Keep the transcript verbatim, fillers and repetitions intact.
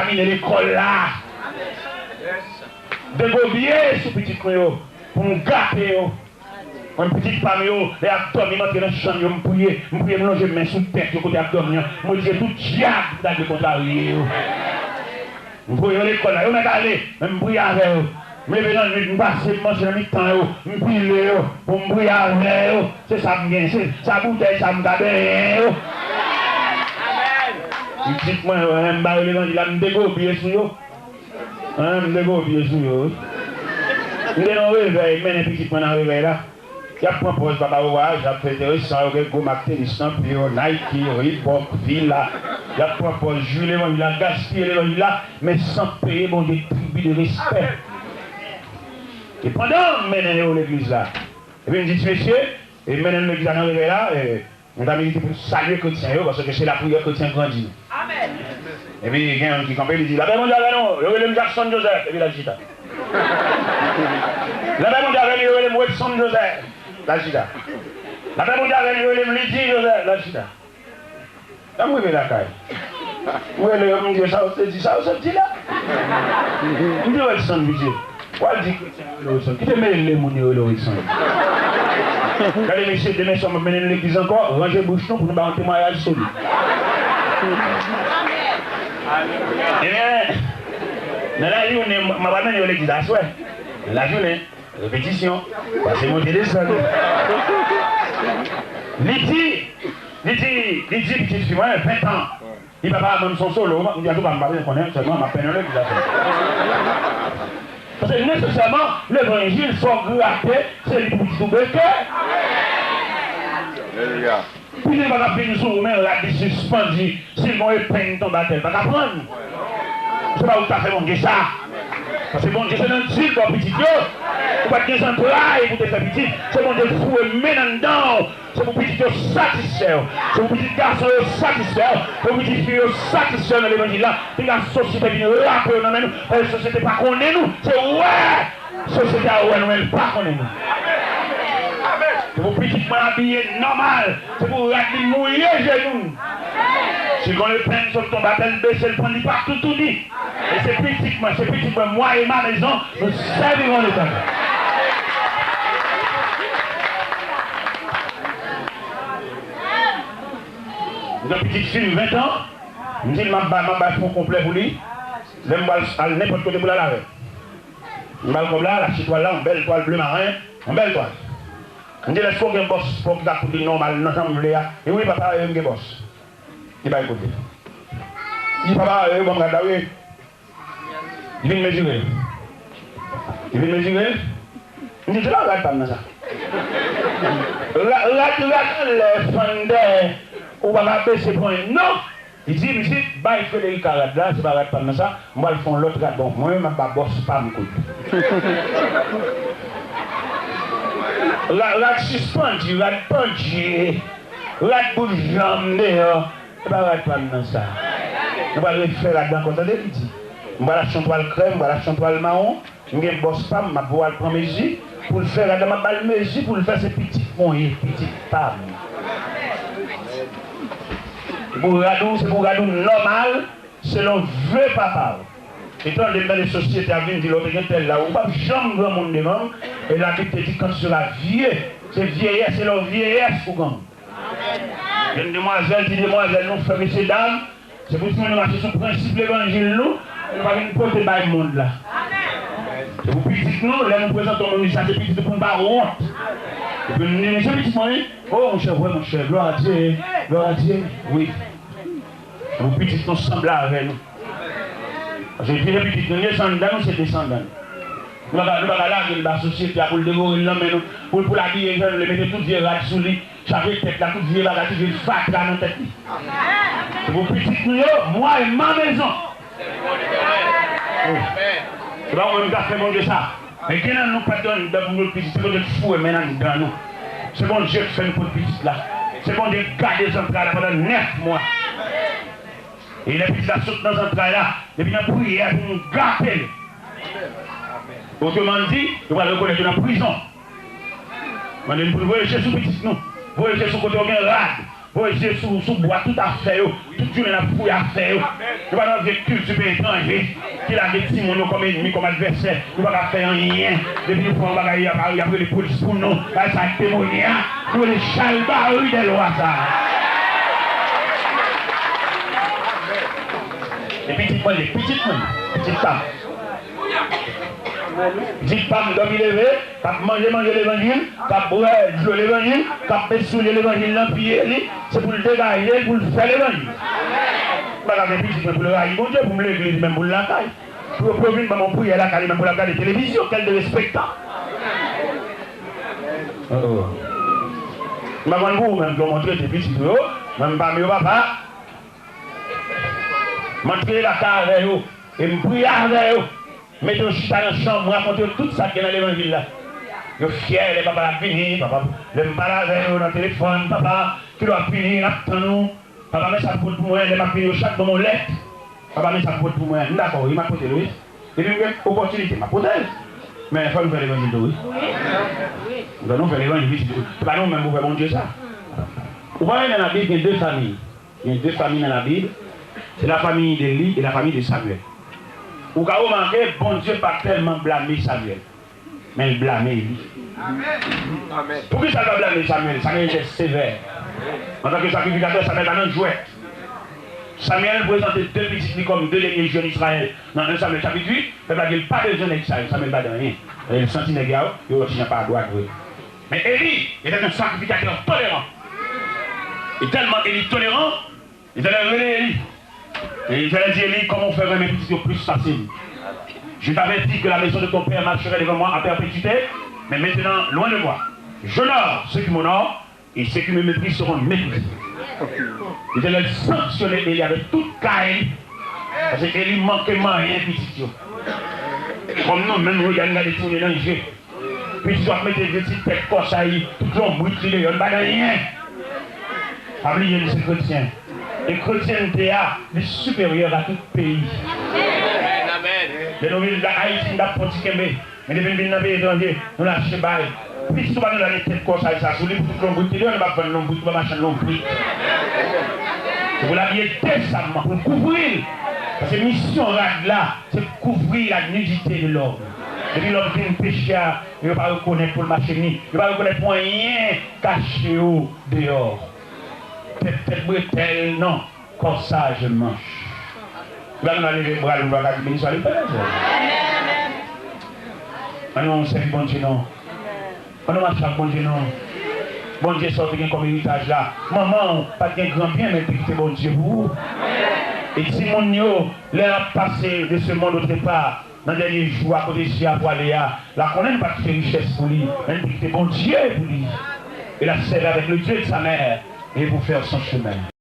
kontamine lekòl la. Degobye sou pitit mwen yo, pou m gate yo. Mwen, pitit pa m yo, lè y ap dòmi, m antre nan chanm yo, m priye, m priye, m lonje men sou tèt yo kote y ap dòmi an. M retire tout dyab ki ta vle kontrarye yo. M voye yo lekòl la, yo mèt ale, men m priye avè yo. M leve nan nuit, m pase, m mache nan mitan yo, m pile yo, pou m priye avè yo. Se sa m gen, se sa boutèy sa m ka benyen yo. Pitit mwen yo, m ba yo levanjil la, m degobye sou yo. An, m degobye sou yo, wi. M te nan revèy, m mennen pitit mwen nan revèy la. Y ap pran pòz papa yo vwayaj, y ap fè enteresan, yo gen gwo mak tenis nan pye yo, Nike, Reebok, Fila. Y ap pran pòz, jwi levanjil la, gaspiye levanjil la, men san peye Bondye tribi de respè. E pandan m mennen yo legliz la, epi m di ti mesye, e mennen nou legliz la nan revèy la, e, nou ta merite pou n salye kretyen yo, paske se lapriyè kretyen grandi nou. Epi gen youn ki kanpe, li di, lapè Bondye avè nou, yo rele m Jackson Joseph, epi l al chita. Lapè Bondye avè nou, yo rele m Wetson Joseph, l al chita. Lapè Bondye avè nou, yo rele m Lidi Joseph, l al chita. Lè m rive lakay, m rele yo, m di yo, sa yo te di, sa yo sot di la? M di, Wetson, piti, w al di kretyen yo rele Wetson. Kite mele moun yo rele Wetson. Gade mesye, demen swa m ap mennen nou legliz ankò, ranje bouch nou pou nou ba yon temwayaj solid. Ebyen, nan lajounen, m ap mennen yo legliz aswè. Nan lajounen, repetisyon, pase monte desann. Li di, li di, li di pitit fi mwen, ven tan. Li papa a ban m son solo, m di, antouka, m pa bezwen konnen, sèlman m ap mennen legliz aswè. Paske nesesèman, levanjil, fò w grate, se li pou pitit ou beke. Alelouya. Pitit pa ka vin sou ou, men rad li sispann di, si l gon epeng tonbe atè, l pa ka pran l. Se pa ou ki ta fè Bondye sa. Paske Bondye se nan di l ba w pitit yo. Ou pa t gen zantray pou te fè pitit. Se Bondye foure men anndan w. Se pou pitit yo satisfè w. Se pou pitit gason yo satisfè w. Se pou pitit fi yo satisfè w nan levanjil la. Piga sosyete vin rape yo nan men nou. Paske sosyete pa konnen nou. Se wè. Sosyete a wè nou, men l pa konnen nou. Se pou pitit mwen abiye nòmal. Se pou rad li mouye jenou m. Si gon epeng sot tonbe atè, l bese l pran, li pa toutouni. E se pitit mwen, se pitit mwen, moi et ma maison, nous servirons l'Éternel. M gen pitit fi m ven tan, m di l m ap bay, m ap bay fon konplè pou li. Lè m pral al nenpòt kote pou l al avè m. M ba l kòb la, l achte twal la, yon bèl twal ble maren, yon bèl twal. M di l, èske w gen bòs pa w ki ka koud li nòmal nan jan m vle a? Li, wi papa, wi, m gen bòs. Li bay koud li. Li, papa, wi, ban m rad la, wi. Li vin mezire l. Li vin mezire l. M di, se pa rad pa m nan sa. Ra-, rad, rad anlè, fann dèyè. Ou pa ka bese pran, non. Li di, misye, bay Frederica rad la, se pa rad pa m nan sa, m pral fè yon lòt rad. Bon, mwen menm, m ap ba bòs pa m koud. Ra-, rad sispann di, rad pandye, rad bout janm deyò, se pa rad pa m nan sa. Nou pral refè rad la ankò, tande li di. M pral achte yon twal krèm, m pral achte yon twal mawon. M gen bòs pa m, m ap voye al pran mezi pou l fè rad la, m ap ba l mezi pou l fè, se pitit mwen ye, pitit pa m. Se pou rad ou, se pou rad ou nòmal, selon ve papa w. E tande m tande sosyete ap vin di lè w te gen tèl la, ou p ap janm granmoun devan m, e Labib te di quand tu seras vieux, se vyeyès, se lè w vyeyès ou granmoun. Jèn demwazèl, ti demwazèl, nou frè, mesye, dam, se pou timoun yo mache sou prensip levanjil nou, e nou pa vin pote bay mond la. Se pou pitit nou, lè nou prezante yon moun, li sa se pitit nou pou n pa wont. Epi nou di, se pitit mwen, wi. O, monchè, vre, monchè, glwa a Dye, glwa a Dye, wi. Se pou pitit nou sanble avè nou. Paske se pitit nou, desandan nou, se desandan nou. Nou pa ka, nou pa ka lage l ba sosyete a pou l devore l nan men nou, pou, pou l abiye jan l vle, mete tout vye rad sou li, chaje tèt la, tout vye bagay, tout vye fatra nan tèt li. Se pou pitit nou yo, moi et ma maison. Oh. Se pa mwen menm k ap fè Bondye sa. Men gen nan nou pa t gen anndan pou nou pitit, se Bondye k foure men anndan nou. Se Bondye k fè n pot pitit la. Se Bondye k gade zantray la pandan nèf mwa. E lè pitit la sot nan zantray la, depi nan priyè pou nou gate l. Otreman di, yo pral rekonèt yo nan prizon. Mande n pou n voye je sou pitit nou. Voye je sou kote yo gen rad. Voye je sou, sou bwa tout afè yo. Tout jounen n ap fouye afè yo. Nou pa nan vye kilti peyi etranje ki lage timoun yo kòm ènmi, kòm advèsè. Nou pa ka fè anyen. Depi nou pran yon bagay, y ap, y ap rele polis pou nou. Bagay sa demonyak. Nou rele chalbari dèlwa sa. E pitit mwen, li, pitit mwen, pitit pa m. Pitit pa m dòmi leve, k ap manje manje levanjil, k ap bwè dlo levanjil, k ap met soulye levanjil nan pye li, se pou l degaje l, pou l fè levanjil. M pa ka gen pitit mwen pou l rayi Bondye, pou m legliz menm pou l lakay. Pou yo, pou yo vin ban m yon priyè lakay li menm pou l ap gade televizyon, quel dérespectant. Oh, oh. M pa konn pou ou menm, ke w montre te pitit ou yo, men m pa m yo papa. M antre lakay avè yo, e m priye avè yo. Mete yo chita nan chanm, m rakonte yo tout sa k gen nan levanjil la. Yo fyè lè papa ap vini, papa, lè m pale avè yo nan telefòn, papa, kilè w ap vini, n ap tann ou. Papa, men sa pou pot pou mwen, lè m ap vini, yo chak ban m yon lèt. Papa, men sa pou pot pou mwen, m dakò, wi, m ap pote l, wi. Depi m gen opòtinite, m ap pote l. Men fò nou fè levanjil tou, wi. Fò nou fè levanjil, wi. Se pa nou menm pou fè Bondye sa. Ou pa wè nan Labib, gen de fanmi. Gen de fanmi nan Labib. C'est la famille d'Éli et la famille de Samuel. Ou ka remake, Bondye pa tèlman blame Samuel, men l blame Eli. Poukisa l pa blame Samuel? Samuel te sevè. Antanke sakrifikatè, Samuel pa nan jwèt. Samuel prezante de pitit li kòm de dènye je an Izrayèl. Nan en Samuel chapit uit, pèp la di l pa bezwen nèg sa yo, Samuel pa di anyen. E l santi nèg la yo, yo ti jan pa dwat vre. Men Eli était un sacrificateur tolérant. E tèlman Eli toleran, Letènèl rele Eli. E Letènèl di Eli, kòman w fè renmen pitit yo plis pase m? Je t'avais dit que la maison de ton père marcherait devant moi à perpétuité, mais maintenant, loin de moi. J'honore ceux qui m'honorent, et ceux qui me méprisent seront méprisés. Letènèl sanksyone Eli avèk tout kay li, paske Eli manke manyen pitit yo. Kòm nou menm, nou gade, gade timoun yo nan je. Pitit w ap mete vye ti tèt kòchay, tout lonbrit li deyò, li pa gen anyen. Pa bliye li se kretyen. E kretyente a, li siperyè a tout peyi. Lè nou vin Ayiti, n t ap pran ti kenbe. Men depi n vin nan peyi etranje, nou lache bay. Pitit ou pa gen dwa gen tèt kòchay sa sou li, pou tout lonbrit li deyò, nou p ap vann lonbrit, nou pa machann lonbrit. Se pou l abiye desamman, pou l kouvri l. Paske misyon rad la, se kouvri la nidite de lòm. Depi lòm vin peche a, yo pa rekonèt pou l mache ni. Yo pa rekonèt pou anyen kache yo deyò. Tèt, tèt bretèl, non. Kòsaj manch. Gade nou leve bra nou, nou pa ka di beni swa li fè. Ann nou sèvi Bondye non. Ann nou mache ak Bondye non. Bondye sa w te gen kòm eritaj la. Manman w pa t gen gran byen, men l te kite Bondye pou ou. E timoun yo, lè y ap pase de ce monde au trépas, nan dènye jou a, kote je a pwale a, l a konnen nou pa kite richès pou li, men nou te kite Bondye pou li. E l ap sèvi avèk le Dieu de sa mère et pour faire son chemin.